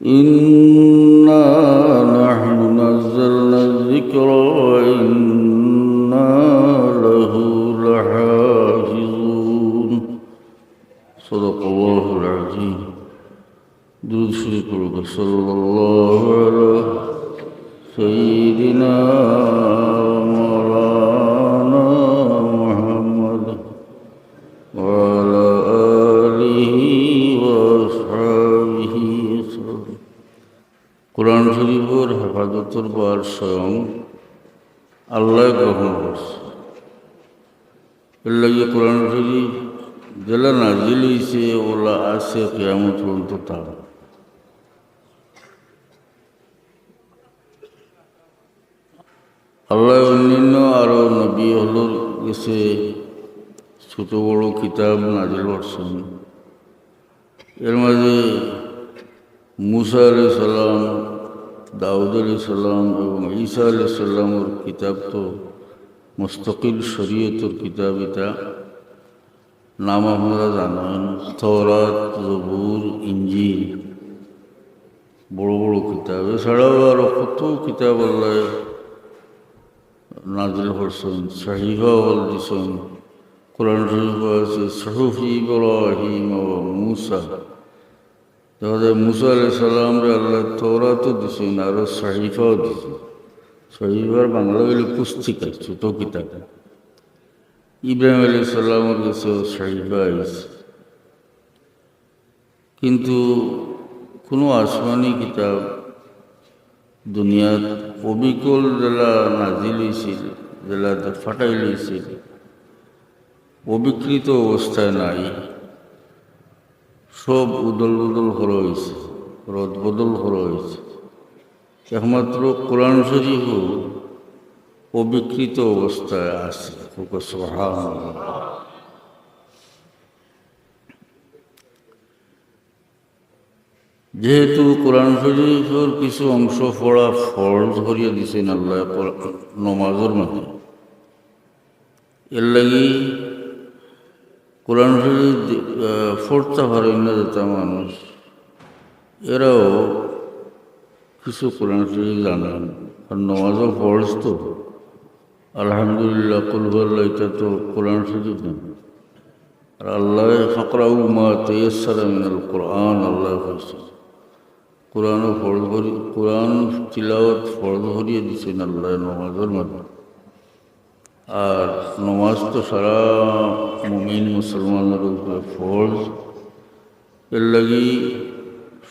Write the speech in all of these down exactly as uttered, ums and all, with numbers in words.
إنا نحن نزلنا الذكر وإنا له لحافظون. صدق الله العظيم. درود شريف পড়ুক। صلى الله على سيدنا مولانا محمد وعلى آله وأصحابه وسلم। কোরআন শরীফর হেফাজতর ভার স্বয়ং আল্লায় গ্রহণ করছে। এর লাগি কোরআন শরীফ যেলা নাজিল অইছে, ওলা আছে কিয়ামত পর্যন্ত থাকবো। আল্লায় অন্যান্য আরো নবী অকলর গেছে ছোট বড় কিতাব নাজিল করছইন। এর মাঝে মুসা আলাইহিস সালাম, দাউদ আলাইহিস সালাম এবং ঈসা আলাইহিস সালামর কিতাব তো মুস্তকিল শরীয়তর কিতাব। ইতা নাম আপনারা জানইন, তওরাত, জবুর, ইঞ্জিল, বড় বড় কিতাব। এছাড়াও আরো কত কিতাব আল্লায় নাজিল করছইন, সহিফা অকল দিছইন। কোরআন শরীফো আছে সুহুফি ইব্রাহিম ওয়া মুসা। দেখা যায় মুসা আলাইহিস সালামরে আল্লায় তওরাতও দিছইন, আরো সহিফাও দিছইন। সহিফার বাংলা অইলো পুস্তিকা, ছোট কিতাব। ইব্রাহিম আলাইহিস সালামর গেছেও সহিফা আইছে। কিন্তু কোনো আসমানি কিতাব দুনিয়াত অবিকল যেলা নাজিল অইছিল, যেলা ফাটাইল অইছিল, অবিকৃত অবস্থায় নাই। সব উদল বদল করা অইছে, রদ বদল করা অইছে। একমাত্র কোরআন শরীফও অবিকৃত অবস্থায় আছে। সুবহানাল্লাহ। যেহেতু কোরআন শরীফর কিছু অংশ পড়া ফরজ করিয়া দিছইন আল্লায়, কোরআন-, নমাজর মাঝে, এর লাগি কোরআন শরীফ যে, আহ, পড়তা পারইন না যেতা মানুষ, এরাও কিছু কোরআন শরীফ জানইন, কারণ নমাজও ফরজ তো। আলহামদুলিল্লাহ, কুল হুয়াল্লাহ, ইতা তো কোরআন শরীফ না। আর আল্লায় ফাকরাউ মা তায়াসসারা মিনাল কোরআন, আল্লায় কইছইন, কোরআনও ফরজ করি, কোরআন তিলাওয়াত ফরজ করিয়া দিছইন আল্লায় নমাজর মাঝে। আর নমাজ তো সারা মুমিন মুসলমানর উপরে ফরজ। এর লাগি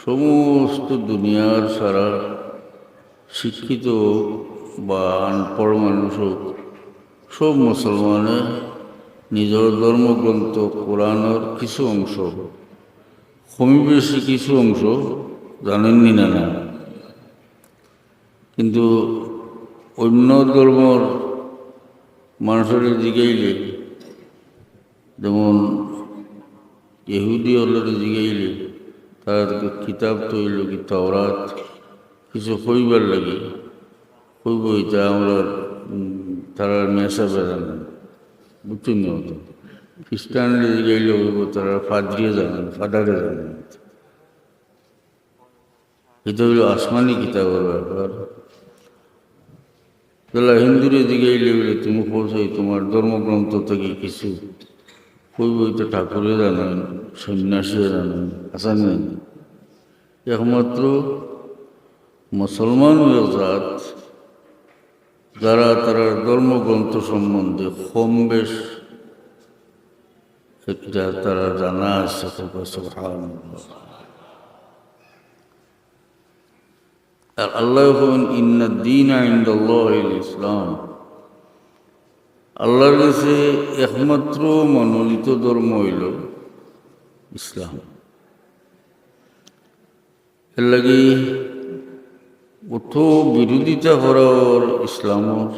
সমস্ত দুনিয়ার সারা শিক্ষিত বা আনপড় মানুষ হোক, সব মুসলমানে নিজর ধর্মগ্রন্থ কোরআনর কিছু অংশ, কম বেশি কিছু অংশ জানইন নি না, না? কিন্তু অন্য ধর্মর মানুষরে জিগাইলে, যেমন ইহুদি অকলরে জিগাইলে, তারার কিতাব তো অইলো কি তাওরাত, কিছু কইবার লাগি, কইবো ইতা আমরা, উম, তারার মেসাবে জানইন, বুঝছইন নি? অত খ্রিস্টানরে জিগাইলে কইবো তারার ফাদরিয়ে জানইন, ফাদারে জানইন। ইতা অইলো আসমানি কিতাবর ব্যাপার। তাইলে হিন্দুরে জিগাইলে বলে, "তুমি কও চাই তুমার ধর্মগ্রন্থ থাকি কিছু?" কইবো, "ইতা ঠাকুরে জানইন, সন্ন্যাসীয়ে জানইন, আছে নি?" একমাত্র মুসলমান অউ জাত, যারা তারার ধর্মগ্রন্থ সম্বন্ধে কম বেশ একটা তারা জানা আছে, সুবহানাল্লাহ। আর আল্লায় কইন, "ইন্নাদ দীনা ইনদাল্লাহিল ইসলাম।" আল্লার গেছে একমাত্র মনোনীত ধর্ম অইলো ইসলাম। এর লাগি অত বিরোধিতা করা অর ইসলামর,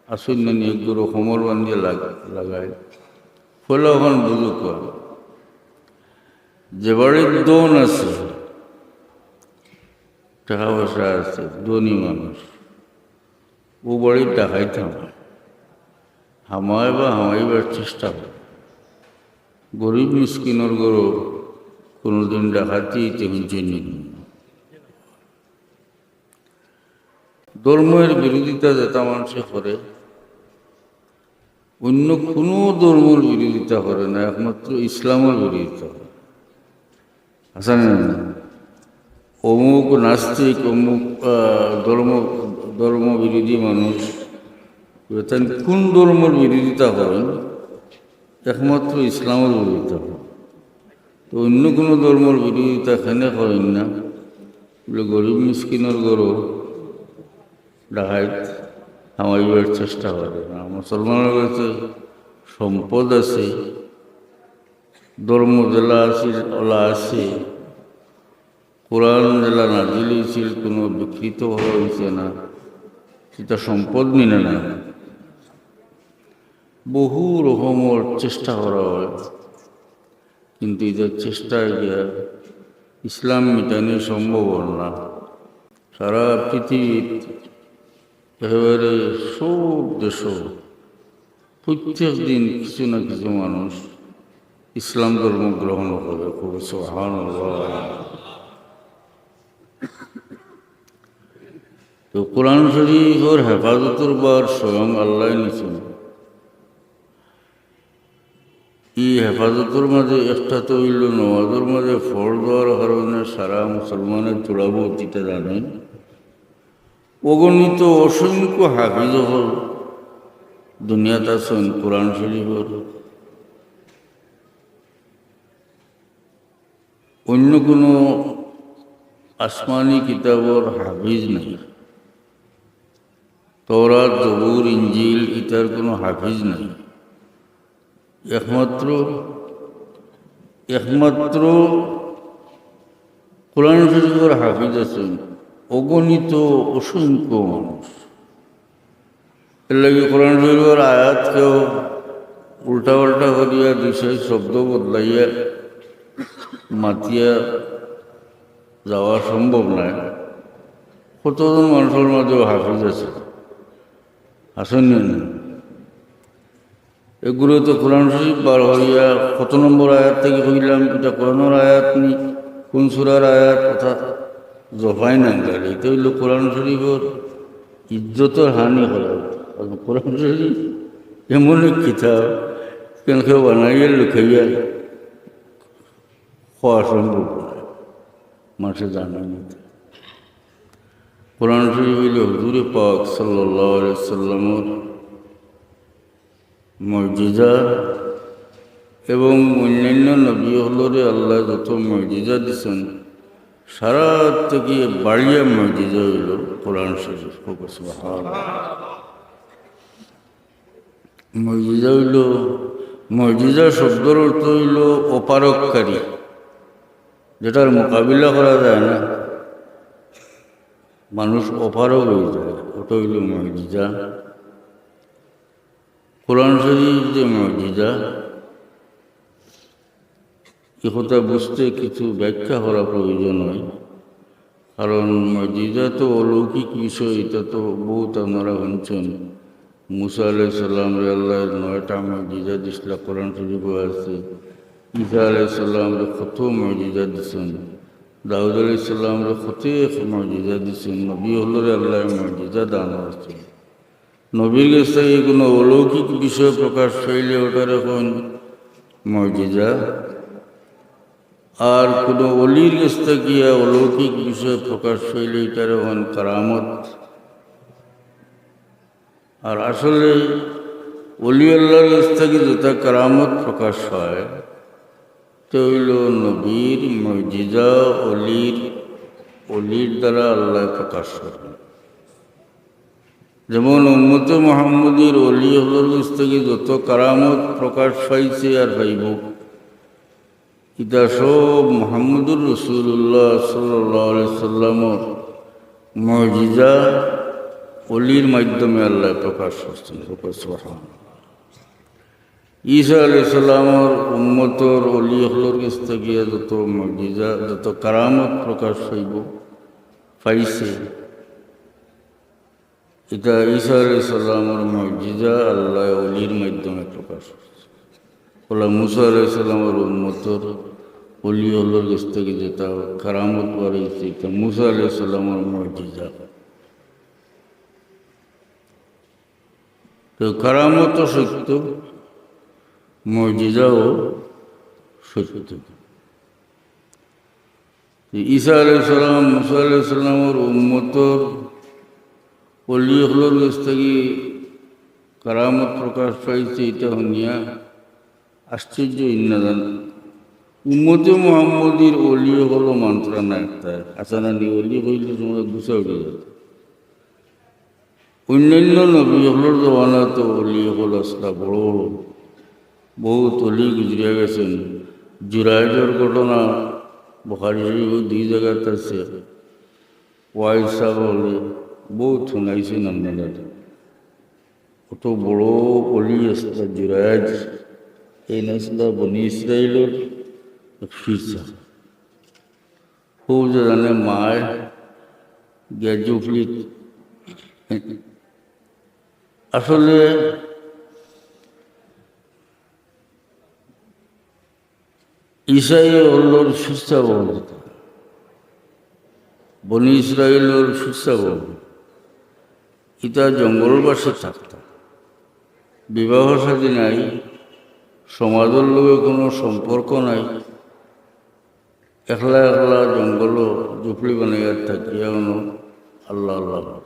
আছইন না নি, একগু কোমর বান্ধিয়া লাগ-, লাগাইল। পয়লা অখান বুঝউক্কা, যে বাড়িত ধন আছে, টেকা পয়সা আছে, ধনী মানুষ, অউ বাড়িত ডাকাইত হামায়, হামায় বা হামাইবার চেষ্টা করে। গরিব মিসকিনর ঘরো কুনুদিন ডাকাতি অইতে হুনছইন নি? ধর্মর বিরোধিতা যেটা মানষে করে, অন্য কুনু ধর্মর বিরোধিতা করে না, একমাত্র ইসলামর বিরোধিতা করে। আছে না? অমুক নাস্তিক, অমুক, আহ, ধর্ম, ধর্ম বিরোধী মানুষ, তাইন কুন ধর্মর বিরোধিতা করেন? একমাত্র ইসলামর বিরোধিতা করেন। তো অন্য কুনু ধর্মর বিরোধিতা কেনে করেন না? বলে, গরিব মিসকিনর ঘরো ডাকাইত হামাইবার চেষ্টা করে না। মুসলমানর কাছে সম্পদ আছে, ধর্ম যেলা আছিল অলা আছে, কোরআন যেলা নাজিল অইছিল, কুনু বিকৃত করা অইছে না, ইতা সম্পদ নি না। বহু রকমর চেষ্টা করা অয়, কিন্তু ইতার চেষ্টায় গিয়া ইসলাম মিটানি সম্ভব অর না। সারা পৃথিবীত একেবারে সব দেশো প্রত্যেক দিন কিছু না কিছু মানুষ ইসলাম ধর্ম গ্রহণ করে। কও সুবহানাল্লাহ। তো কোরআন শরীফর হেফাজতর ভার স্বয়ং আল্লায় নিছইন। ই হেফাজতর মাঝে একটা তো অইলো নমাজর মাঝে ফরজ অওয়ার কারণে সারা মুসলমানে থুড়া বউত ইতা জানইন। অগণিত অসংখ্য হাফিজ অকল দুনিয়াত আছইন কোরআন শরীফর। অন্য কুনু আসমানি কিতাবর হাফিজ নাই। তওরাত, জবুর, ইঞ্জিল ইতার কুনু হাফিজ নাই। একমাত্র, একমাত্র কোরআন শরীফর হাফিজ আছইন অগণিত অসংখ্য মানুষ। এরলাগি কোরআন শরীফর আয়াত কেউ উল্টা-পাল্টা করিয়া দুই চাইর শব্দ বদলাইয়া মাতিয়া যাওয়া সম্ভব নায়। কতজন মানষর মাঝেও হাফিজ আছে, আছইন নি? এগুলো তো কোরআন শরীফ বার করিয়া কত নম্বর আয়াত থাকি কইলাম, ইটা কোরআনর আয়াত নি, কুন সূরার আয়াত, অর্থাৎ জফাই না গালি। ইটা অইলো কোরআন শরীফর ইজ্জতর হানি করা। কারণ কোরআন শরীফ এমন এক কিতাব, কেনে কেউ বানাইয়া লুকাইয়া কওয়া সম্ভব নায়, মানষে জানে না। কোরআন শরীফ অইলো হুজুরে পাক সাল্লাল্লাহু আলাইহি ওয়াসাল্লামর মুজিজা এবং অন্যান্য নবী অকলরে আল্লায় যত মুজিজা দিছইন, সারা থাকি বাড়িয়া মুজিজা অইলো কোরআন শরীফ। কও সুবহানাল্লাহ। মুজিজা অইলো, মুজিজা শব্দর অর্থ অইলো অপারগকারী, যেটার মোকাবিলা করা যায় না, মানুষ অপারগ অইযায়, অটা অইলো মুজিজা। কোরআন শরীফ যে মুজিজা, ই কথা বুঝতে কিছু ব্যাখ্যা করা প্রয়োজন অয়, কারণ মুজিজা তো অলৌকিক বিষয়, ইটা তো বউত আপনারা হুনছইন। মুসা আলাইহিস সালামরে আল্লায় নয়টা মুজিজা দিছলা, কোরআন শরীফো আছে। ঈসা আলাইহিস সালামরে কত মুজিজা দিছইন, দাউদ আলাইহিস সালামরে কত এক মুজিজা দিছইন, নবী অকলরে আল্লায় মুজিজা দান করছইন। নবীর গেছ থাকি কুনু অলৌকিক বিষয় প্রকাশ পাইলে অটারে কইন মুজিজা। আর কুনু অলির গেছ থাকিয়া অলৌকিক বিষয় প্রকাশ পাইলে ইটারে কইন কারামত। আর আসলে অলি আল্লার গেছ থাকি যেটা কারামত প্রকাশ অয়, তে অইলো নবীর মুজিজা, অলির, অলির দ্বারা আল্লায় প্রকাশ করইন। যেমন উম্মতে মুহাম্মদীর অলি অকলর গেছ থাকি যত কারামত প্রকাশ পাইছে আর পাইবো, ইটা সব মুহাম্মদুর রাসূলুল্লাহ সাল্লাল্লাহু আলাইহি সাল্লামর মুজিজা অলির মাধ্যমে আল্লায় প্রকাশ করছইন। সুবহানাল্লাহ। ঈসা আলাইহিস সালামর উম্মতর অলি অকলর গেছ থাকিয়া যত মুজিজা, যত কারামত প্রকাশ পাইবো, পাইছে, ইটা ঈসা আলাইহিস সালামর মুজিজা আল্লায় অলির মাধ্যমে প্রকাশ করছইন। অলা মুসা আলাইহিস সালামর উম্মতর অলি অকলর গেছ থাকি যেটা কারামত বার অইছে, ইটা মুসা আলাইহিস সালামর মুজিজা। তো কারামতও সত্য, মুজিজাও সত্য। তো ঈসা আলাইহিস সালাম, মুসা আলাইহিস সালামর উম্মতর অলি অকলর গেছ থাকি কারামত প্রকাশ পাইছে, ইটা হুনিয়া আশ্চর্য ইন্না জান। উম্মতে মুহাম্মদীর অলি অকলও মানতরা না একটা। আচ্ছা না নি, অলি কইলে তুমরা গুছা উঠি যাও। অন্যান্য নবী অকলর জমানাত অলি অকল আছলা, বড় বড় বউত অলি গুজরিয়া গেছইন। জুরাইজর ঘটনা বুখারী শরীফো দুই জাগাত আছে। ওয়াইস সাব অকলে বউত হুনাইছইন আপনারারে। অত বড় অলি আছলা জুরাইজ, এইন আছলা বনি ইসরাইলর এক পীর সাব। হউ যে জানে মায় গিয়া জুফলিত। আসলে ইসাই অকলর পীর সাব অকল, বনি ইসরাইলর পীর সাব অকল, ইতা জঙ্গলবাসী থাকতা। বিবাহ শাদী নাই, সমাজর লগে কুনু সম্পর্ক নাই। একলা একলা জঙ্গলো জুফলি বানাইয়া থাকিয়া অনো আল্লাহ আল্লাহ।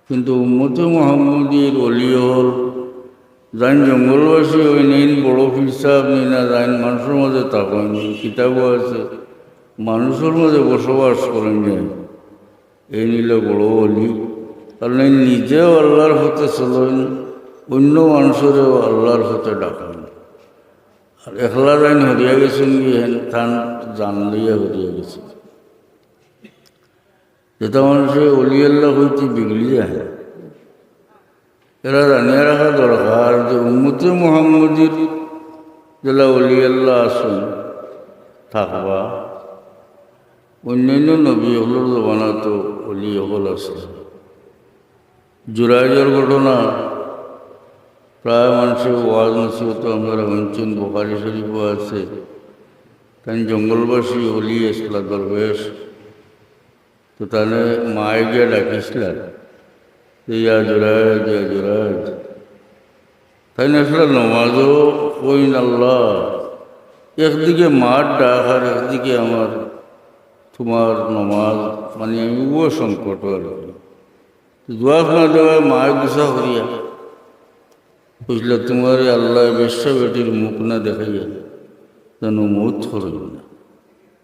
কিন্তু উম্মতে মুহাম্মদীর অলি অকল, যাইন জঙ্গলবাসী অইন, এইন বড় পীর সাব নি না, যাইন মানষর মাঝে থাকইন, কিতাবো আছে, মানষর মাঝে বসবাস করইন যাইন। এইন অইলা বড় অলি, কারণ এইন নিজেও আল্লাহর পথে চলইন, অন্য মানষরেও আল্লাহর পথে ডাকইন। আর একলা যাইন হরিয়া গেছইন গি, হেন তান জান লইয়া হরিয়া গেছইন। যেটা মানষে অলি আল্লাহ কইতে বিগড়ি যায়, এরা জানিয়া রাখা দরকার যে উম্মতে মুহাম্মদীর যেলা অলি আল্লাহ আছইন থাকবা, অন্যান্য নবী অকলর জমানাত অলি অকল আছলা। জুরাইজর ঘটনা প্রায় মানষে ওয়াজ নসিহতো আপনারা হুনছইন, বুখারী শরীফো আছে। তাইন জঙ্গলবাসী অলি আছলা, দরবেশ। তো তানে মায়ে গিয়া ডাকিছলা যে, "ইয়া জুরাইজ, ইয়া জুরাইজ।" তাইন আছলা নমাজো কইন আল্লাহ, একদিকে মার ডাক আর একদিকে আমার, তুমার নমাজ, মানে আমি উভয় সংকট আর কি। তো জুয়াব না দেওয়ায় মায়ে গুসা করিয়া কইছলা, "তুমারে আল্লায় বেশ্যা বেটির মুখ না দেখাইয়া যেন মউত করইন না।"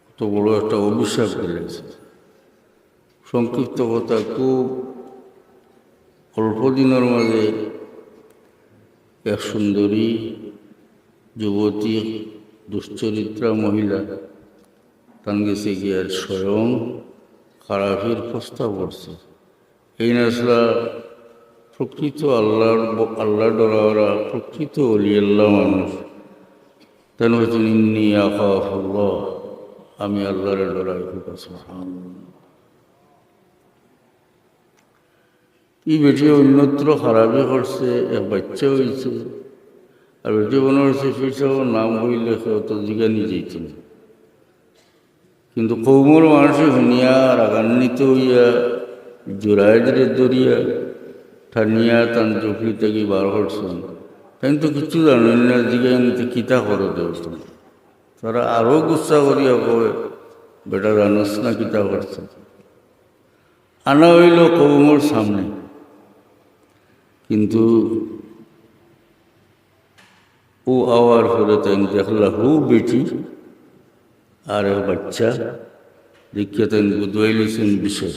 অত বড় একটা অভিশাপ দিলাইছে। সংক্ষিপ্ত কথা, খুব অল্প দিনর মাঝে এক সুন্দরী যুবতী, দুশ্চরিত্রা মহিলা, তান গেছে গিয়া স্বয়ং খারাপির প্রস্তাব করছে। এইন আছলা প্রকৃত আল্লাহর ব-, আল্লাহ ডরাওয়ালা, প্রকৃত অলি আল্লাহ মানুষ। তাইন কইছইন, "ইন্নী আখাফুল্লাহ, আমি আল্লাহরে ডরাই।" খুব সুবহানাল্লাহ। ই বেটি অন্যত্র খারাপি করছে, এক বাইচ্চা অইছে, আর বেটি মনো করছে পীর সাবর নাম কইলে কেউ তো জিগানি যাইতো না। কিন্তু কওমর মানষে হুনিয়া রাগান্বিত অইয়া জুরাইজরে ধরিয়া টানিয়া তান জুফলি থাকি বার করছইন। তাইন তো কিচ্ছু জানইন না, জিগাইন তে কিতা করো দেও তুমি। তারা আরো গুসা করিয়া কয়, "বেটা জানোস না কিতা করছে?" আনা অইলো কওমর সামনে, কিন্তু অউ আওয়ার পরে তাইন দেখলা হউ বেটি আর এক বাইচ্চা, দেখিয়া তাইন বুঝাইলিছইন বিষয়।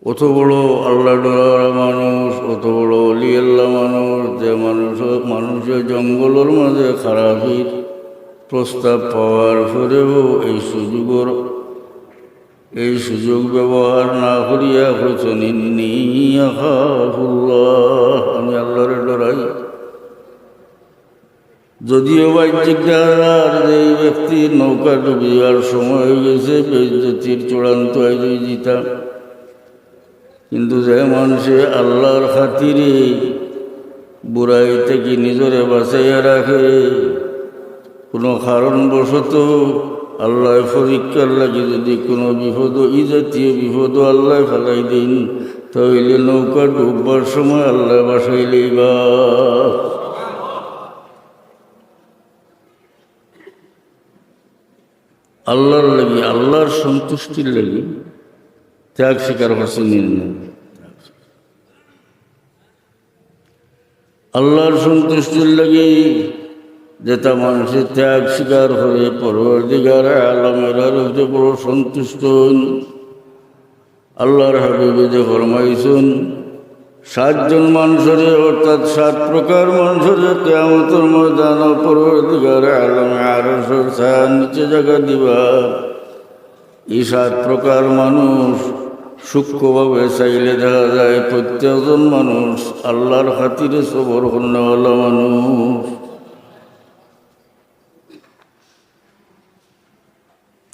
অত বড় আল্লাহ ডরাওয়ালা মানুষ, অত বড় অলি আল্লাহ মানুষ, যে মানুষ, মানষে জঙ্গলর মাঝে খারাপির প্রস্তাব পাওয়ার পরেও এই সুযোগর এই সুযোগ ব্যবহার না করিয়া কইছইন, "ইন্নী আখাফুল্লাহ, আমি আল্লাহরে ডরাই।" যদিও বাহ্যিক দেখা যার যে এই ব্যক্তির নৌকা ডুবিবার সময় অইগেছে, বেইজ্জতির চূড়ান্ত আইজ অইযিতা, কিন্তু যে মানষে আল্লাহর খাতিরে বুরাই থাকি নিজরে বাঁচাইয়া রাখে, কুনু কারণবশত আল্লায় পরীক্ষার লাগি যুদি কুনু বিপদ, ই জাতীয় বিপদ আল্লায় ফালাই দেইন, তাইলে নৌকা ডুববার সময় আল্লায় বাঁচাই লইবা। আল্লাহর লাগি, আল্লাহর সন্তুষ্টির লাগি ত্যাগ স্বীকার করছে নি না? আল্লাহর সন্তুষ্টির লাগি যেটা মানুষে ত্যাগ স্বীকার করে, পরওয়ারদিগার আলম এরার উপরে বড় সন্তুষ্ট হইন। আল্লাহর হাবিবে যে ফরমাইছইন, সাতজন মানুষরে, অর্থাৎ সাত প্রকার মানুষরে কিয়ামতর ময়দানো পরওয়ারদিগার আলমে আরশর ছায়ার নিচে জাগা দিবা। এই সাত প্রকার মানুষ সূক্ষ্মভাবে চাইলে দেখা যায় প্রত্যেকজন মানুষ আল্লাহর খাতিরে সবর করনেওয়ালা মানুষ।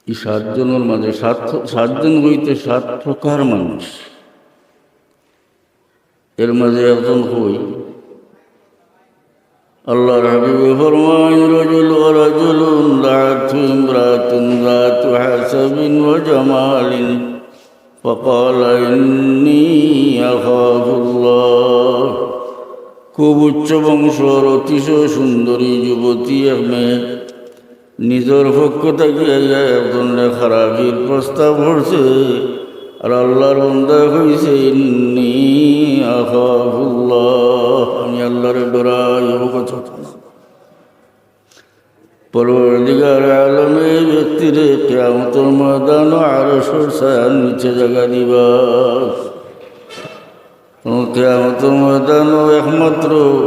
এই সাতজনের মাঝে সাত, সাতজন হইতে সাত প্রকার মানুষ। এর মাঝে একজন কই, আল্লাহর হাবিবে ফরমাইন, "রাজুল ওয়া রাজুলুন দাআতহু ইমরাতুন যাতু হাসাবিন ওয়া জামালিন ফাকালা ইন্নী আখাফুল্লাহ।" খুব উচ্চ বংশর, অতিশয় সুন্দরী যুবতী এক মেয়ে নিজর পক্ষ থাকি আইয়া একজনরে খারাপির প্রস্তাব করছে, আর আল্লাহর বন্দায় কইছে, "ইন্নী আখাফুল্লাহ, আমি আল্লাহরে ডরাই।" ও কথা। পরওয়ারদিগার আলমে এই ব্যক্তিরে কিয়ামতর ময়দানো আরশর ছায়ার নিচে জাগা দিবা। কারণ কিয়ামতর ময়দানো একমাত্র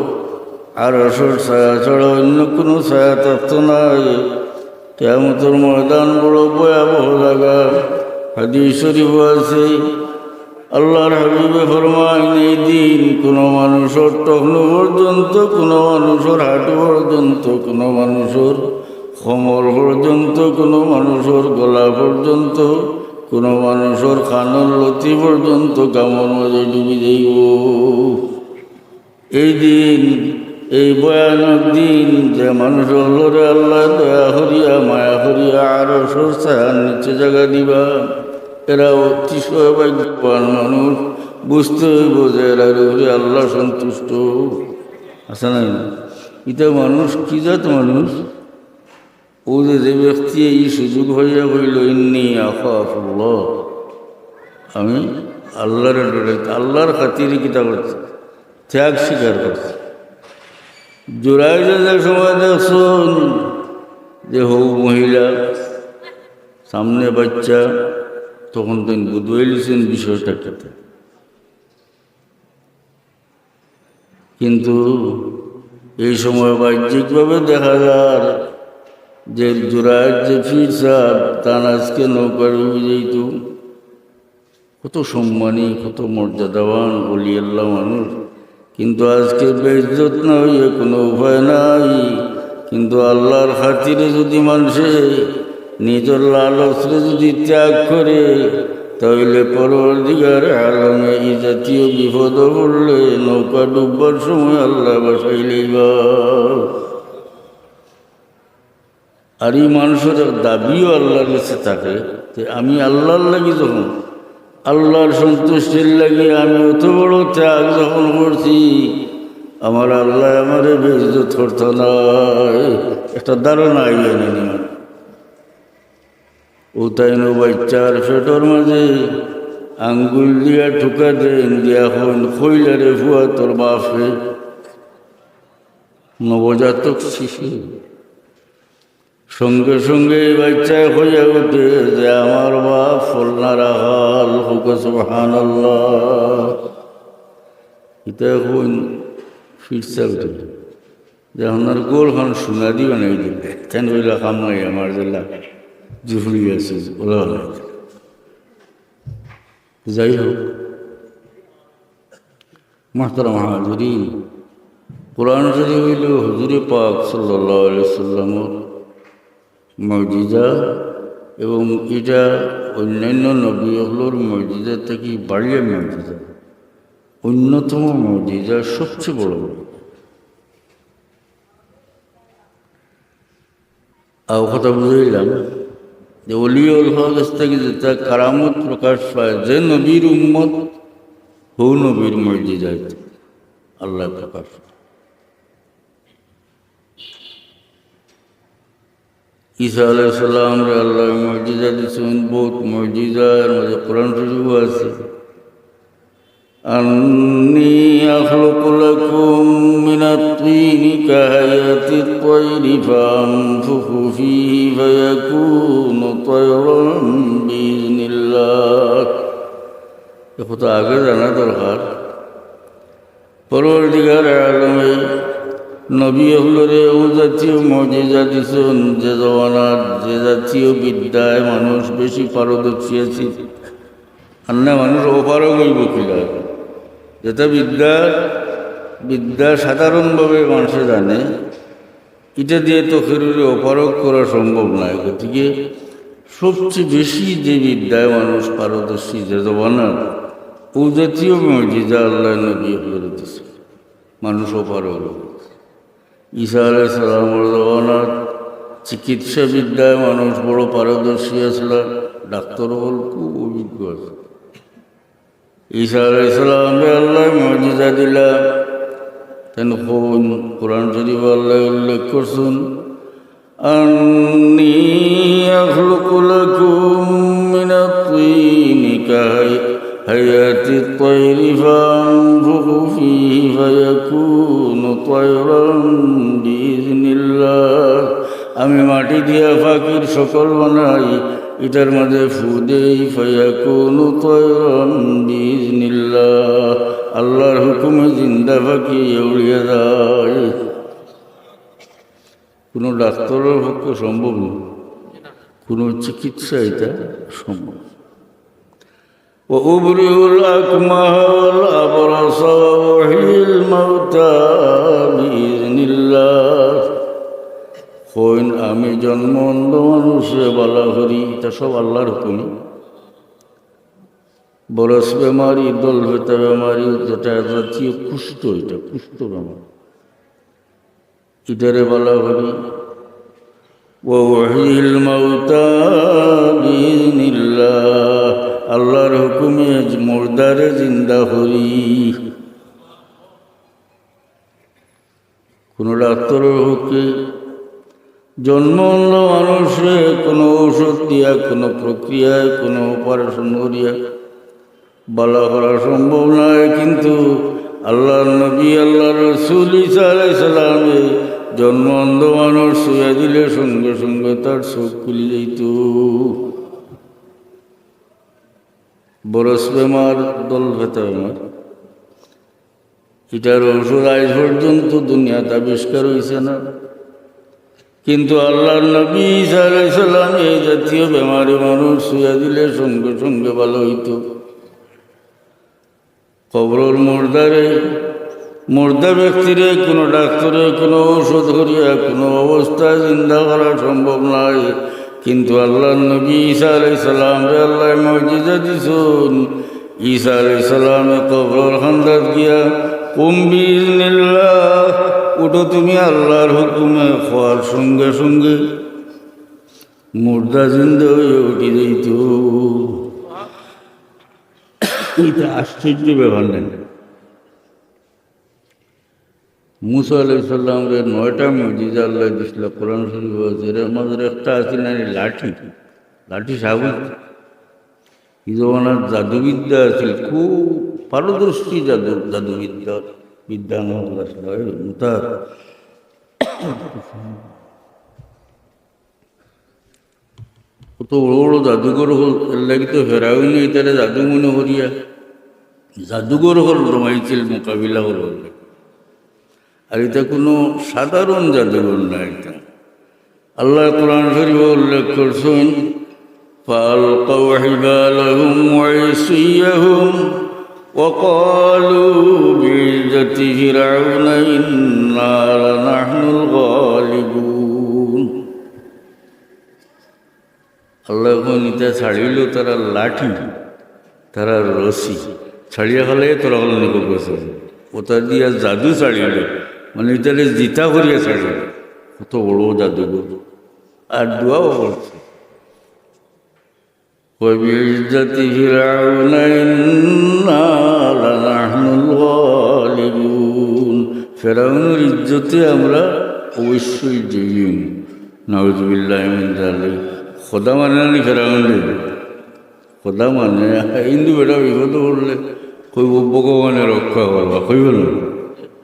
আরশর ছায়া ছাড়া অন্য কোনো ছায়া থাকতো নায়। কিয়ামতর ময়দান বড় ভয়াবহ জাগা। হাদিস শরীফ আছে, আল্লাহর হাবিবে ফরমাইন, "এই দিন কোনো মানুষর টখনু পর্যন্ত, কোনো মানুষর হাঁটু পর্যন্ত, কোনো মানুষর কোমর পর্যন্ত, কোনো মানুষর গলা পর্যন্ত, কোনো মানুষর কানর লতি পর্যন্ত ঘামর মাঝে ডুবি যাইবো।" এই দিন, এই ভয়ানক দিন, যে মানুষ অকলরে আল্লায় দয়া করিয়া, মায়া করিয়া আরশর ছায়ার নিচে জাগা দিবা, এরা অতিশয় ভাগ্যবান মানুষ। বুঝতে হইব যে এরার উপরে আল্লাহ সন্তুষ্ট। আছে না? ইটা মানুষ কি জাত মানুষ? ও যে, যে ব্যক্তি এই সুযোগ হইয়া কইল, "ইন্নী আখাফুল্লাহ", আমি আল্লাহরে ডরাই, আল্লাহর খাতিরে কিতা করছে? ত্যাগ স্বীকার করছে। জুরাইজে যে সময় দেখছইন যে হউ মহিলা, সামনে বাচ্চা, তখন তো বুঝাইলিছেন বিষয়টা কিতা। কিন্তু এই সময় বাহ্যিকভাবে দেখা যার যে জুরাইজ যে পীর সাহেব, তান আজকে নৌকা ডুবি যাইত। কত সম্মানী, কত মর্যাদাবান অলি আল্লাহ মানুষ, কিন্তু আজকে বেইজ্জত না হইয়া কোনো উপায় নাই। কিন্তু আল্লাহর খাতিরে যদি মানুষে নিজর লালচরে যদি ত্যাগ করে, তাহলে পরওয়ারদিগার আলমে এই জাতীয় বিপদ পড়লে নৌকা ডুববার সময় আল্লাহ বাঁচাই লইবা। আর এই মানুষর এক দাবিও আল্লাহর কাছে থাকে যে আমি আল্লাহর লাগি যখন, আল্লাহর সন্তুষ্টির লাগি আমি অত বড় ত্যাগ যখন করছি, আমার আল্লাহ আমারে বেইজ্জত করতো নায়। একটা ধারণা আইয়া নেই। ও তাইন বাচ্চার পেটর মাঝে আঙ্গুল দিয়া ঠুকা দেন, দিয়া কইন, "কইলা রে ফুয়া তোর বাপরে।" নবজাতক শিশু। সঙ্গে সঙ্গে এই বাচ্চায় কইয়া উঠে যে, "আমার বাপ ফলনা রাখাল।" কউক্কা সুবহানাল্লাহ। ইতা কইন ফিরছা উঠে। যে আপনার গোল খান সোনা দি বানাই দিলে। তেন কইলা, "কাম নাই আমার, যেলা জুহুরি আছে, ওলা বানাই দিলে।" যাই হোক, মুহতারাম হাজিরিন, কোরআন শরীফ অইল হুজুরে পাক সাল্লাল্লাহু আলাইহি ওয়াসাল্লামর মুজিজা, এবং ইটা অন্যান্য নবী অকলর মুজিজা থাকি বাড়িয়া মুজিজা, অন্যতম মুজিজা, সবচেয়ে বড় মুজিজা। আর কথা বুঝাইলাম যে অলি আল্লাহর কাছ থাকি যেটা কারামত প্রকাশ পায়, যে নবীর উম্মত হউ নবীর মুজিজাত আল্লায় প্রকাশ। ঈসা আলাইহিস সালামরে আল্লায় মুজিজা দিছইন, বউত মুজিজা, এর মাঝে কোরআন শরীফও আছে। أني أخلق لكم من الطين كهيئة الطير فأنفخ فيه فيكون طيرا بإذن الله। এ কথা আগে জানা দরকার। পরওয়ারদিগার আলমে নবী অকলরে অউ জাতীয় মুজিজা দিছইন, যে জমানাত যে জাতীয় বিদ্যায় মানুষ বেশি পারদর্শী আছিল, আর না মানুষ অপারগ অইবো কিলা? যেটা বিদ্যা, বিদ্যা সাধারণভাবে মানষে জানে, ইটা দিয়া তো কেউরে অপারগ করা সম্ভব নায়। গতিকে সবচেয়ে বেশি যে বিদ্যায় মানুষ পারদর্শী যে জমানার, অউ জাতীয় মুজিজা আল্লায় নবী অকলরে দিছে, মানুষ অপারগ অইগেছে। ঈসা আলাইহিস সালামর জমানাত চিকিৎসা বিদ্যায় মানুষ বড় পারদর্শী আছলা, ডাক্তার অকল খুব অভিজ্ঞ আছলা। ঈসা আলাইহিস সালামরে আল্লায় মুজিজা দিলা। তাইন কইন, কোরআন শরীফো আল্লায় উল্লেখ করছইন, أني أخلق لكم من الطين كهيئة الطير فأنفخ فيه فيكون طيرا بإذن الله। আমি মাটি দিয়া পাখির শকল বানাই, ইটার মাঝে ফু দেই, فيكون طيرا بإذن الله, আল্লাহর হুকুমে জিন্দা পাখি উড়িয়া যায়। কোনো ডাক্তারের পক্ষে সম্ভব না, কোনো চিকিৎসা এটা সম্ভব। وأبرئ الأكمه والأبرص وأحيي الموتى بإذن الله। কইন, আমি জন্ম অন্ধ মানুষরে বালা করি, ইটা সব আল্লাহর হুকুমে। বরস বেমারি, দল ফেতা বেমারি, যেটা জাতীয় কুষ্ঠ, ইটা কুষ্ঠ বেমার। ইটারে বালা করি। وأحيي الموتى بإذن الله, আল্লাহর হুকুমে মুর্দারে জিন্দা করি। কোনো ডাক্তারের পক্ষে জন্ম অন্ধ মানুষরে কোনো ঔষধ দিয়া, কোনো প্রক্রিয়ায়, কোনো অপারেশন করিয়া বালা করা সম্ভব নায়, কিন্তু আল্লাহর নবী, আল্লাহর রাসূল ঈসা আলাইহিস সালামে জন্ম অন্ধ মানুষ ছুঁয়া দিলে সঙ্গে সঙ্গে তার চোখ খুলি যাইত। বরস বেমার, দল ফেতা বেমার, ইটার ঔষধ আজ পর্যন্ত দুনিয়াত আবিষ্কার হইছে না। কিন্তু আল্লাহর নবী ঈসা আলাইহিস সালাম এই জাতীয় বেমারে মানুষ ছুঁয়া দিলে সঙ্গে সঙ্গে ভালো হইতো। কবরর মুর্দারে, মুর্দা ব্যক্তিরে কোনো ডাক্তারে কোনো ঔষধ করিয়া কোনো অবস্থায় জিন্দা করা সম্ভব নয়। কিন্তু আল্লাহর নবী ঈসা আলাইহিস সালামরে আল্লাহ মুজিজা দিছইন। ঈসা আলাইহিস সালামে কবরর কান্দাত গিয়া, "কুম বিইজনিল্লাহ, উঠো তুমি আল্লাহর হুকুমে," কওয়ার সঙ্গে সঙ্গে মুর্দা জিন্দা হইয়া উঠি যাইত। ইটা আশ্চর্য ব্যাপার নায়? মুসা আলাইহিস সালামরে নয়টা মুজিজা আল্লাহ দিছিল, কোরআন শরীফ আছে, এর মাঝে একটা আছিল না, লাঠি, লাঠি সাবুত। এই জমানার জাদুবিদ্যা আছিল, খুব পারদর্শী জাদু, জাদুবিদ্যা, বিদ্যান আছিল, এই মুতার। কত বড় বড় জাদুঘর হল, এর লাগি তো ফেরাউনে ইতারে জাদু মনে করিয়া জাদুঘর হল জমাইছিল মোকাবিলা করল। আর ইটা কোনো সাধারণ জাদুঘর না, ইটা আল্লাহ কোরআন শরীফে উল্লেখ করছইন, "فألقوا حبالهم وعصيهم وقالوا بعزة فرعون إنا لنحن الغالبون।" আল্লাহ কইন, ইতা ছাড়িল তারার লাঠি, তারার রশি, ছাড়িয়া ফালাই তারা অকল নিকো গেছে। ওটা দিয়া জাদু ছাড়িল, মানে ইতারে জিতা করিয়া ছাড়িল। কত বড় জাদুঘর। আর দোয়াও করছে। وبعزة فرعون إنا لنحن الغالبون। ফেরাউনের ইজ্জতে আমরা অবশ্যই জয়ী অইমু। নাউজুবিল্লাহি মিন যালিক। খোদা মানে না নি ফেরাউনরে? খোদা মানে, হিন্দু বেটা বিপদো পড়লে কইবো, "ভগবানে রক্ষা করবা", কইবো না?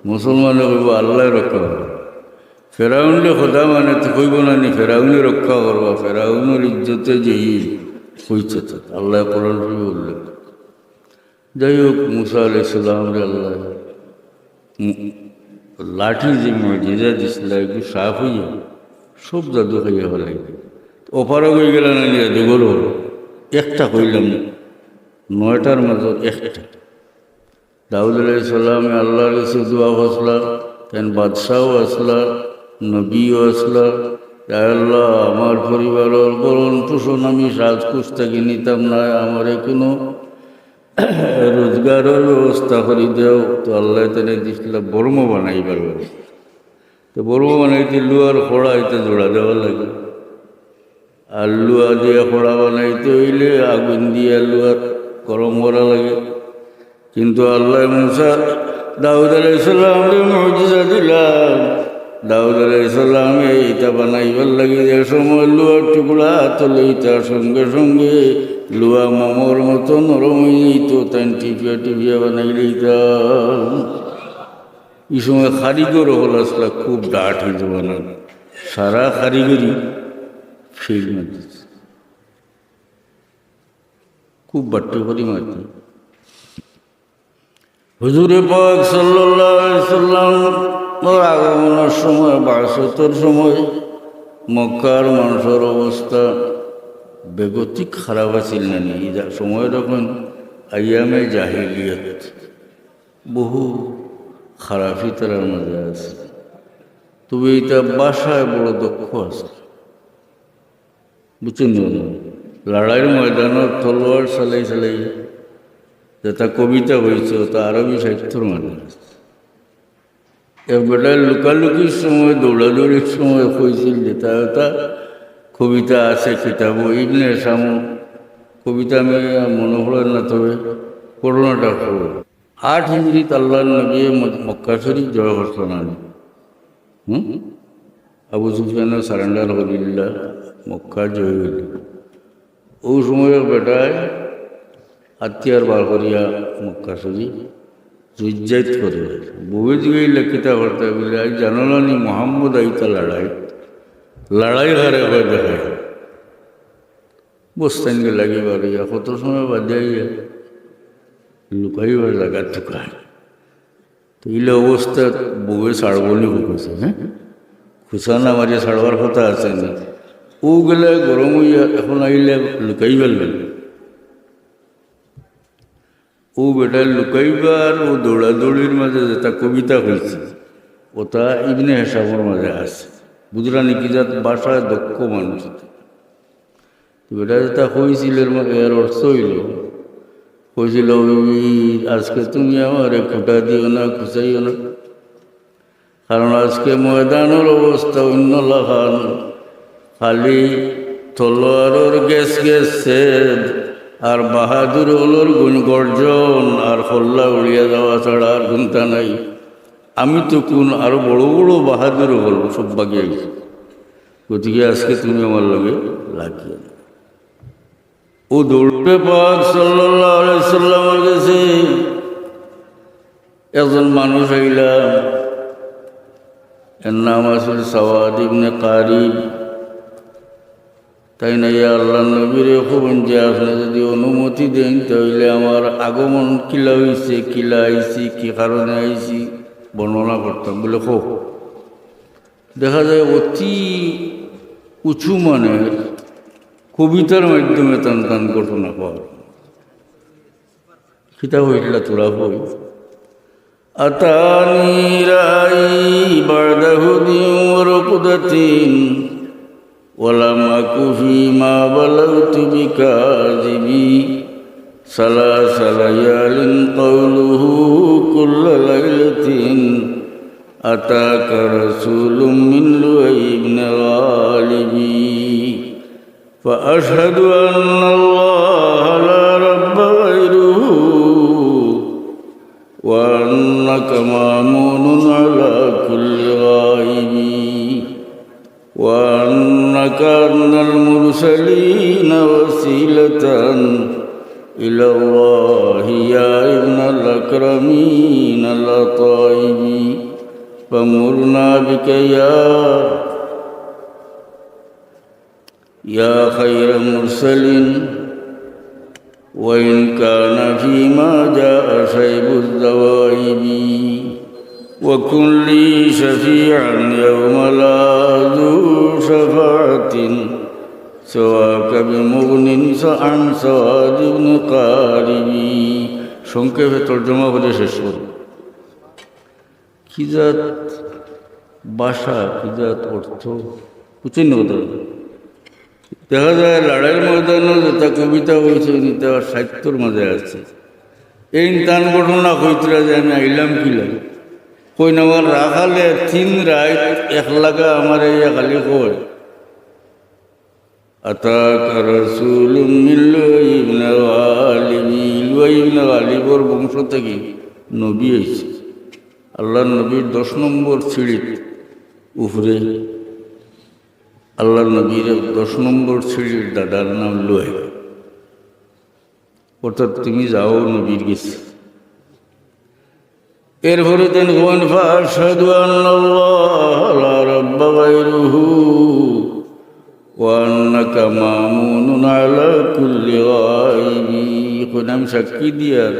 মুসলমানে কইবো, "আল্লায় রক্ষা করবা।" ফেরাউনরে খোদা মানে তো কইবো না নি, "ফেরাউনে রক্ষা করবা, ফেরাউনের ইজ্জতে জয়ী অইছে তো।" আল্লায় কোরআন শরীফে উল্লেখ। যাই হোক, মুসা আলাইহিস সালামরে আল্লায় মু-, লাঠি যে মুজিজা দিছিলা, এগু সাফ অইয়া সব জাদু খাইয়া ফেলাইল। অপারগ অইগেলা না নি জাদুঘর? একটা কইলাম, নয়টার মাঝে একটা। দাউদ আলাইহিস সালামে আল্লাহর কাছে দোয়া করছিলা, তাইন বাদশাও আছলা, নবীও আছলা। "ইয়া আল্লাহ, আমার পরিবারর ভরণ পোষণ আমি সাজখোজ থাকি নিতাম না, আমারে কুনু রোজগারর ব্যবস্থা করি দেও।" তো আল্লায় তাইন দিছিলা বর্ম বানাইবার ব্যবস্থা। তো বর্ম বানাইতে লুয়ার খড়া ইতা জোড়া দেওয়া লাগে। আর লুয়া দিয়া খড়া বানাইতে অইলে আগুন দিয়া লুয়া গরম করা লাগে। কিন্তু আল্লায় মুসা, দাউদ আলাইহিস সালামরে মুজিজা দিলা। দাউদ আলাইহিস সালামে ইতা বানাইবার লাগি যে সময় লুয়ার টুকরা আতো লইতা, সঙ্গে সঙ্গে লুয়া মোমর মতো নরম অইযিতো, তাইন টিপিয়া টিপিয়া বানাই লইতা। ই সময় কারিগর অকল আছলা খুব ডাট অইতো বানান, সারা কারিগরি ফেইল মারছে। খুব বাট্টু করি মারতে। হুজুরে পাক সাল্লাল্লাহু আলাইহি সাল্লামর আগমনর সময়, বাসতর সময় মক্কার মানষর অবস্থা বেগতিক খারাপ আছিল না নি? ই যা-, সময় তখন আইয়ামে জাহিলিয়ত, বহু খারাপি তারার মাঝে আছে। তবে ইতা ভাষায় বড় দক্ষ আছে। বুঝছইন নি? লড়াইর ময়দানো তলোয়ার চালাই চালাই যেটা কবিতা অইছে, ওটা আরবি সাহিত্যর মাঝে আছে। এক বেটায় লুকালুকির সময়, দৌড়াদৌড়ির সময় কইছিল, যেটা ওটা কবিতা আছে কিতাবো, ইবনে হিশাম কবিতা, আমি মনো পড়ে না, তবে ঘটনাটা কই। আট হিজরিত আল্লাহর নবীয়ে ম-, মক্কা শরীফ জয় করছইন না নি? হুম? আবু সুফিয়ানে surrender করিলা, মক্কা জয় অইল। অউ সময় বেটায় হাতিয়ার বার করিয়া মক্কা শরীফ জুজ্জাইত করে। বউয়ে জিগাইলা, "কিতা করতায়?" বলে, "আইজ জানো না নি মোহাম্মদ আইতা লড়াই, লড়াই কারে কয় দেখাই।" বস্তাইন গেলা গি বারইয়া, কত সময় বাদে আইয়া লুকাইবার জাগা তুকায়। তো ইলা অবস্থাত বউয়ে ছাড়বো নি কইছে, হ্যাঁ? খুসা না মারিয়া ছাড়বার কথা আছে নি? অউ গেলা গরম অইয়া এখন আইলা লুকাইবার লাগি। অউ বেটায় লুকাইবার, অউ দৌড়াদৌড়ির মাঝে যেটা কবিতা কইছে, ওটা ইবনে হিশামর মাঝে আছে। বুঝরা নি? কি জাত ভাষায় দক্ষ মানুষ। তো বেটায় যেটা কইছিল, এর ম-, এর অর্থ অইল, কইছিল, "বিবি, আজকে তুমি আমারে খুটা দিও না, খুসাইও না।" কারণ আজকে ময়দানর অবস্থা অইন্য লাখান, খালি তলোয়ারর গেছ গেছ ছেদ আর বাহাদুর অকলর গুন-, গর্জন আর কল্লা উড়িয়া যাওয়া ছাড়া আর কুন্তা নাই। আমি তো কুন আরো বড় বড় বাহাদুর অকল সব বাগিয়া গেছি। গতিকে আজকে তুমি আমার লগে লাগিও না। অউ দৌড়ে পাক সাল্লাল্লাহু আলাইহি সাল্লামর গেছে একজন মানুষ আইলা, এর নাম আছিল সাওয়াদ ইবনে কারিব। তাইন আইয়া আল্লাহর নবীরে কইন যে, "আপনে যদি অনুমতি দেইন, তাইলে আমার আগমন কিলা অইছে, কিলা আইছি, কি কারণে আইছি, বর্ণনা করতাম।" বলে, "কও।" দেখা যায় অতি উঁচু মানের কবিতার মাধ্যমে তান তান ঘটনা কওয়া। কিতা কইলা তোরা কই? أتاني رأيي بعد هدى ورقدة ولم أك فيما بلغت بكاذب. ثلاث ليال قوله كل ليلة أتاك رسول من لؤي بن غالب. فأشهد أن الله وسيلة إلى الله يا ابن الأكرمين الأطايب، فمرنا بك يا، يا خير مرسل، وإن كان فيما جاء شيب الذوائب، وكن لي شفيعا يوم لا ذو شفاعة سواك بمغن عن سواد بن قارب। সংক্ষেপে তর্জমা করে শেষ করি। কি জাত ভাষা, কি জাত অর্থ, বুঝছইন নি কথা? দেখা যায় লড়াইর ময়দানো যেটা কবিতা কইছে, ইটা সাহিত্যর মাঝে আছে। এইন তান ঘটনা কইতরা যে আমি আইলাম কিলা। কইন আমার রাখালে তিন রাইত এক লাগা আমারে ইয়া খালি কয়, أتاك رسول من لؤي بن غالب। লুয়াই ইবনে গালিবর বংশ থাকি নবী আইছে। আল্লাহর নবীর দশ নম্বর সিঁড়ির উপরে, আল্লাহর নবীর দশ নম্বর সিঁড়ির দাদার নাম লুয়াই। অর্থাৎ তুমি যাও নবীর গেছে। এরপরে তাইন কইন, فأشهد أن الله لا رب غيره وأنك مأمون على كل غائب। কইন আমি সাক্ষী দিয়ার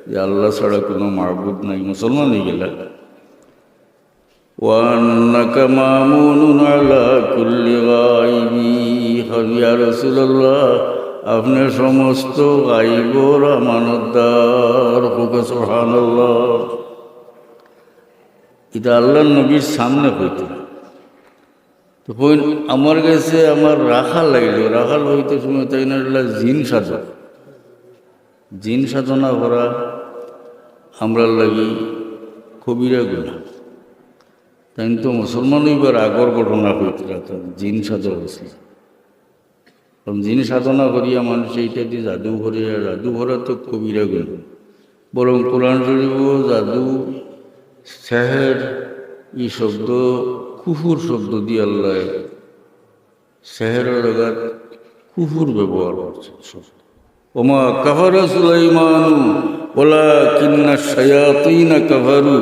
যে আল্লাহ ছাড়া কোনো মাবুদ নাই, মুসলমান অইগেলা। وأنك مأمون على كل غائب। ইয়া রাসূলুল্লাহ, আপনে সমস্ত গাইবর আমানতদার। কউক্কা সুবহানাল্লাহ। ইটা আল্লাহর নবীর সামনে কইতা। তো কইন, আমার গেছে আমার রাখাল আইলো। রাখাল কইতে সময় তাইন অইলা জিন সাধক। জিন সাধনা করা আমরার লাগি কবিরা গুনাহ। তাইন তো মুসলমান অইবার আগর ঘটনা কইতরা, তাইন জিন সাধক আছিল। কারণ জিন সাধনা করিয়া মানুষ ইটা দি জাদু করে, আর জাদু করা তো কবিরা গুনাহ। বরং কোরআন শরীফো জাদু, সেহের, ই শব্দ কুফুর শব্দ দি আল্লাহ সেহেরর জাগাত কুফুর ব্যবহার করছে। وما كفر سليمان ولكن الشياطين كفروا।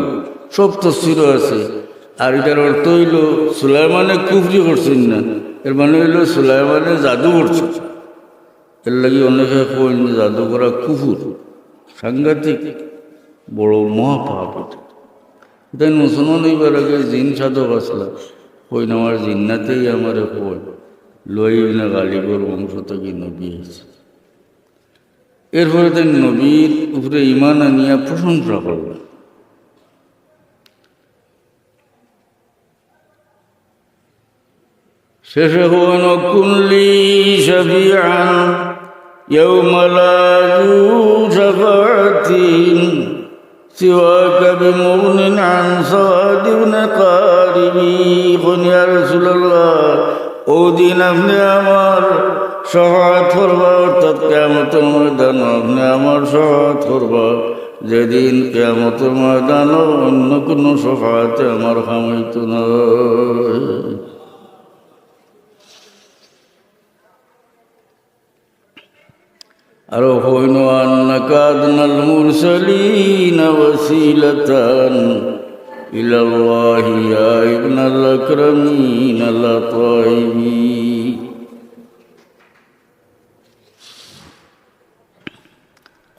সব তফসিরও আছে। আর ইটার অর্থ অইলো সুলাইমানে কুফরি করছইন না, এর মানে অইলো সুলাইমানে জাদু করছইন। এর লাগি অনেকে কইন যে জাদু করা কুফুর, সাংঘাতিক বড় মহাপাপ ইটা। তাইন মুসলমান অইবার আগে জিন সাধক আছলা, কইন আমার জিন্নাতেই আমারে কয়, লুয়াই ইবনে গালিবর বংশ থাকি নবী আইছে। এরপরে তাইন নবীর উপরে ঈমান আনিয়া প্রশংসা করলা। শেষে কইন, وكن لي شفيعا يوم لا ذو شفاعة سواك بمغن عن سواد بن قارب। কইন, ইয়া রাসূলুল্লাহ, অউ দিন আপনে আমার শাফাআত করবা, অর্থাৎ কিয়ামতর ময়দানো আপনে আমার শাফাআত করবা, যেদিন কিয়ামতর ময়দানো অন্য কুনু শাফাআতে আমার কাম অইতো নায়। আরো কইন, وأنك أدنى المرسلين وسيلة إلى الله يا ابن الأكرمين الأطايب।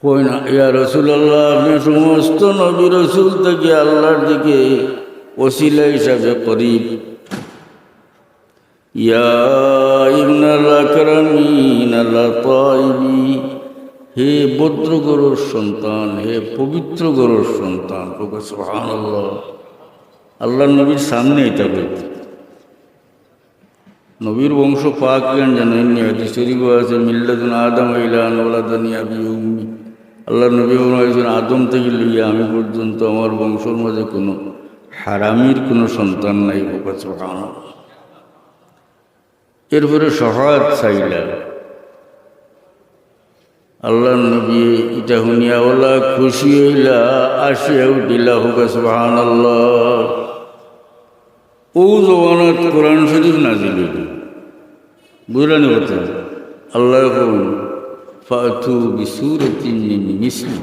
কইন, ইয়া রাসূলুল্লাহ, আপনে সমস্ত নবী রাসূল থাকি আল্লাহর দিকে ওসিলা হিসাবে করিব। يا ابن الأكرمين الأطايب। হে ভদ্র ঘরর সন্তান, হে পবিত্র ঘরর সন্তান। কউক্কা সুবহানাল্লাহ। আল্লাহর নবীর সামনে ইটা কইতা। নবীর বংশ পাক কেন জানইন নি? হাদিস শরীফো আছে, من لدن آدم إلى أن ولدني أبي وأمي। আল্লাহর নবী ফরমাইছইন, আদম থাকি লইয়া আমি পর্যন্ত আমার বংশর মাঝে কুনু হারামির কুনু সন্তান নাই। কউক্কা সুবহানাল্লাহ। এরপরে শাফাআত চাইলা। আল্লাহর নবী ইটা হুনিয়া অলা খুশি অইলা, আসিয়া উঠিলা, কউক্কা সুবহানাল্লাহ। অউ জমানাত কোরআন শরীফ নাজিল অইলো। বুঝলা নি কথা? আল্লায় কইন, "ফাতু বিসূরাতিম মিন মিসলি।"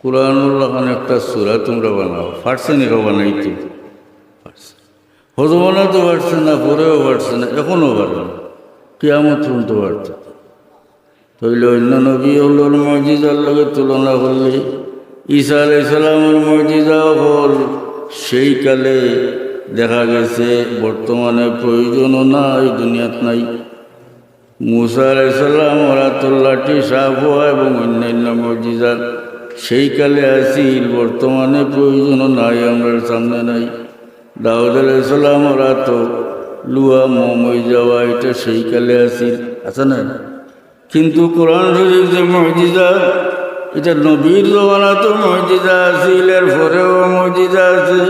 কোরআনর লাখান একটা সূরা তুমরা বানাও। পারছে নি কেউ বানাইতে? পারছে। হজমানা তো পারছে না, পরেও পারছে না, এখনো পারে না, কিয়ামত পর্যন্ত পারতো না। তাইলে অইন্য নবী অকলর মুজিজার লগে তুলনা করলে, ঈসা আলাইহিস সালামর মুজিজা অকল সেই কালে দেখা গেছে, বর্তমানে প্রয়োজনও নাই, দুনিয়াত নাই। মুসা আলাইহিস সালামর আতর লাঠি সাপ অওয়া এবং অন্যান্য মুজিজা সেই কালে আছিল, বর্তমানে প্রয়োজনও নাই, আমরার সামনে নাই। দাউদ আলাইহিস সালামর আতো লুয়া মোম অই যাওয়া, ইটা সেই কালে আছিল, আছে না? কিন্তু কোরআন শরীফ যে মুজিজা, ইটা নবীর জমানাতো মুজিজা আছিল, এর পরেও মুজিজা আছে,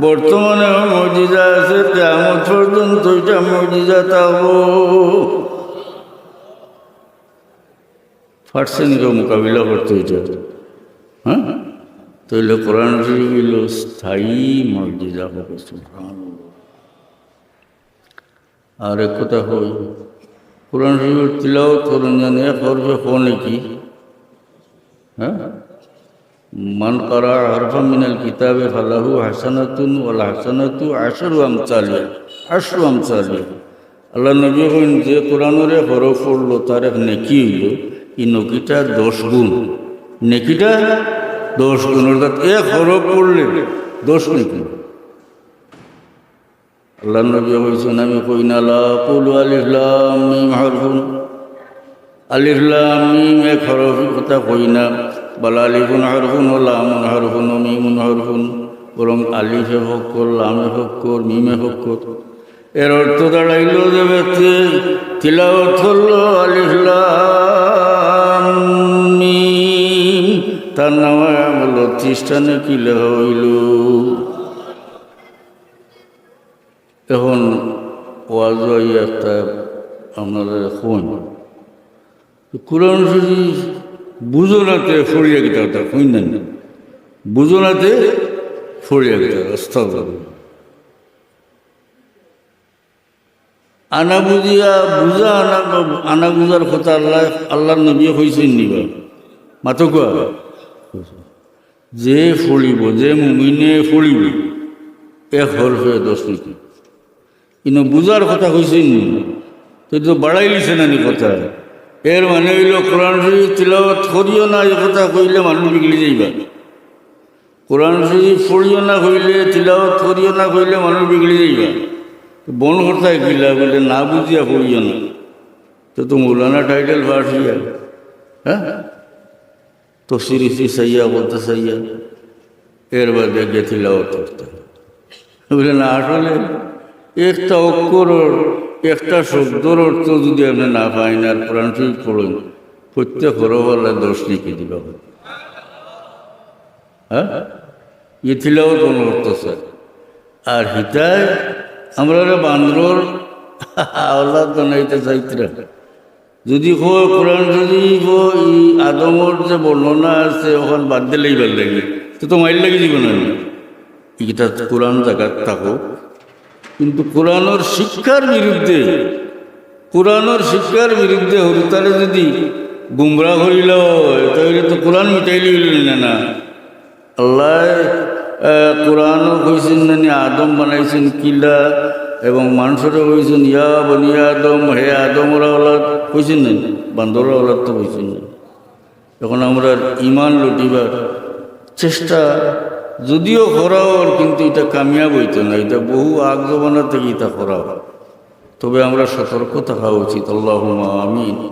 বর্তমানেও মুজিজা আছে, কিয়ামত পর্যন্ত ইটা মুজিজা থাকবো। পারছে নি কেউ মোকাবিলা করতে ইটা? হ্যাঁ, তাইলে কোরআন শরীফ অইলো স্থায়ী মুজিজা। সুবহানাল্লাহ। আর এক কথা কই, কোরআন শরীফর তিলাওয়াত করইন জানে এক হরফে ক নেকি? হ্যাঁ, মান কারা হরফাম মিনাল কিতাবে ফালাহু হাসানাতুন ওয়াল হাসানাতু আশরু আমসালিহা, আশরু আমসালিহা। আল্লার নবী কইন, যে কোরআনর এক হরফ পড়লো, তার এক নেকি অইলো, ই নেকিটা দশ গুণ, নেকিটা দশ গুণ, অর্থাৎ এক হরফ পড়লে দশ নেকি। আল্লার নবী কইছইন, আমি কই না, লা আকুলু আলিফ লাম মিম হরফুন, আলিফ লাম মিম এক হরফ কথা কই না, বাল আলিফুন হরফুন ওয়া লামুন হরফুন ওয়া মিমুন হরফুন, বরং আলিফ এক অক্ষর, লাম এক অক্ষর, মিম এক অক্ষর। এর অর্থ দাঁড়াইলো যে ব্যক্তি তিলাওয়াত করলো আলিফ লাম মিম, তার নামে আমল ত্রিশটা নেকি লেখা অইলো। এখন ওয়াজ অইয়া একটা আপনারা কইন, কোরআন শরীফ বুঝো না তে পড়িয়া কিতা কথা কইন না নি? বুঝো না তে পড়িয়া কিতা? আস্তাগফিরুল্লাহ। আনা বুঝিয়া বুঝা আনা, আনা বুঝার কথা আল্লাহ, আল্লার নবী কইছইন নি বা? মাতো কুয়া? যে পড়িবো, যে মুমিনে পড়িবো, এক হরফে দশ নেকি। ইনো বুঝার কথা কইছইন নি? তো, তো বাড়াইলিছে না নি কথা? এর মানে অইলো কোরআন শরীফ তিলাওয়াত করিও না, ই কথা কইলে মানুষ বিগড়ি যাইবা। কোরআন শরীফ পড়িও না কইলে, তিলাওয়াত করিও না কইলে মানুষ বিগড়ি যাইবা। তো বন্ধ করতায় কিলা? বলে না বুঝিয়া পড়িও না। তো, তো মৌলানা টাইটেল পাস অইয়া, হ্যাঁ? তফসির ইফসির চাইয়া, বলতে চাইয়া, এর বাদে গিয়া তিলাওয়াত করতে। বলে, না, আসলে একটা অক্ষরর, একটা শব্দর অর্থ যদি আপনে না পাইন আর কোরআন শরীফ পড়ইন, প্রত্যেক হরফ আল্লায় দশ নেকি দিবা। হ্যাঁ? ই তিলাওয়াত মনো করতেছে। আর হিতায় আমরারে বান্দরর আওলাদ বানাইতে চাইতরা। যদি কয় কোরআন শরীফো ই আদমর যে বর্ণনা আছে, অখান বাদ দিলেই ভালা লাগে, তো, তো মাইর লাগি যাইবো না নি? ইটা কোরআন জাগাত থাকো, কিন্তু কোরআনর শিক্ষার বিরুদ্ধে, কোরআনর শিক্ষার বিরুদ্ধে হুরুতারে যদি গুমরা করিলা অয়, তাইলে তো কোরআন মিটাইলে অইলো না, না? আল্লায়, আহ, কোরআনো কইছইন না নি, আদম বানাইছইন কিলা, এবং মানষরে কইছইন, "ইয়া বনি আদম, হে আদমর আওলাদ", কইছইন না নি? বান্দরর আওলাদ তো কইছইন না। এখন আমরার ইমান লুটিবার চেষ্টা যদিও করা অর, কিন্তু ইটা কামিয়াব অইতো না, ইটা বহু আগ জমানা থাকি ইটা করা অর। তবে আমরা সতর্ক থাকা উচিত। আল্লাহুম্মা আমিন।